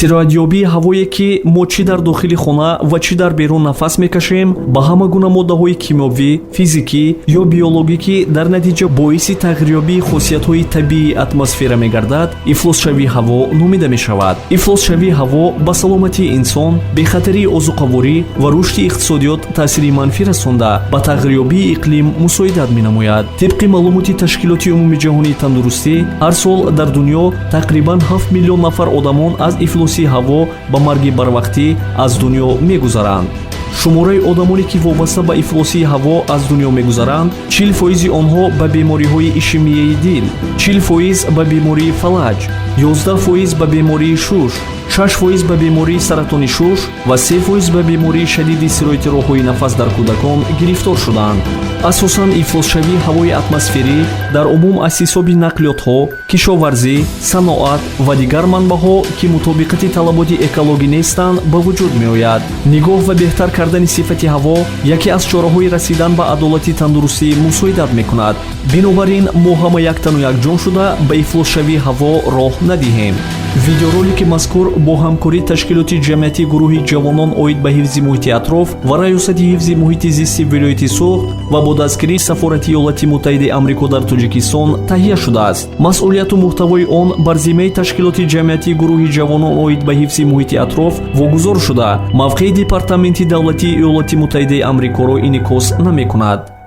Сироятёбии ҳавое, ки мо чӣ дар дохили хона ва чӣ дар берун нафас мекашем, ба ҳама гуна моддаҳои кимиёвӣ, физикӣ ё биологӣ, ки дар натиҷа боиси тағйирёбии хосиятҳои табиии атмосфера мегардад, ифлосшавии ҳаво номида мешавад. Ифлосшавии ҳаво ба саломатии инсон, бехатарии озуқаворӣ ва рушди иқтисодиёт таъсири манфӣ расонда, ба тағйирёбии иқлим мусоидат менамояд. Тибқи маълумоти Ташкилоти Умумиҷаҳонии тандурустӣ, ҳар сол дар дунё тақрибан 7 миллион нафар одамон аз ифлосии ҳаво ба марги барвақтӣ аз дунё мегузаранд. Шумораи одамоне, ки вобаста ба ифлосии ҳаво аз дунё мегузаранд, 40 фоизи онҳо ба бемориҳои ишемияи дил, 40 фоиз ба бемории фалаҷ, 11 фоиз ба бемории шуш, 6 фоиз ба бемории саратони шуш ва 3 фоиз ба бемории шадиди сирояти роҳҳои нафас дар кӯдакон гирифтор шуданд. Асосан ифлосшавии ҳавои атмосферӣ дар умум аз ҳисоби нақлиётҳо, кишоварзӣ, саноат ва дигар манбаъҳо, ки мутобиқати талаботи экологӣ нестанд, ба вуҷуд меояд. Нигоҳ ва беҳтар кардани сифати ҳаво яке аз чораҳои расидан ба адолати тандурустӣ мусоидат мекунад. Бинобар ин мо ҳама яктану якҷон шуда, ба ифлосшавии ҳаво роҳ надиҳем. Видеоролики мазкур бо ҳамкории ташкилоти ҷамъиятии гурӯҳи ҷавонон оид ба ҳифзи муҳити атроф ва Раёсати ҳифзи муҳити зисти вилояти Суғд ва бо дастгирии Сафорати Иёлати Муттаҳидаи Амрико дар Тоҷикистон таҳия шудааст. Масъулияту муҳтавои он бар зиммаи ташкилоти ҷамъиятии гурӯҳи ҷавонон оид ба ҳифзи муҳити атроф вогузор шуда, мавқеи Департаменти давлатии Иёлоти Муттаҳидаи Амрикоро инъикос намекунад.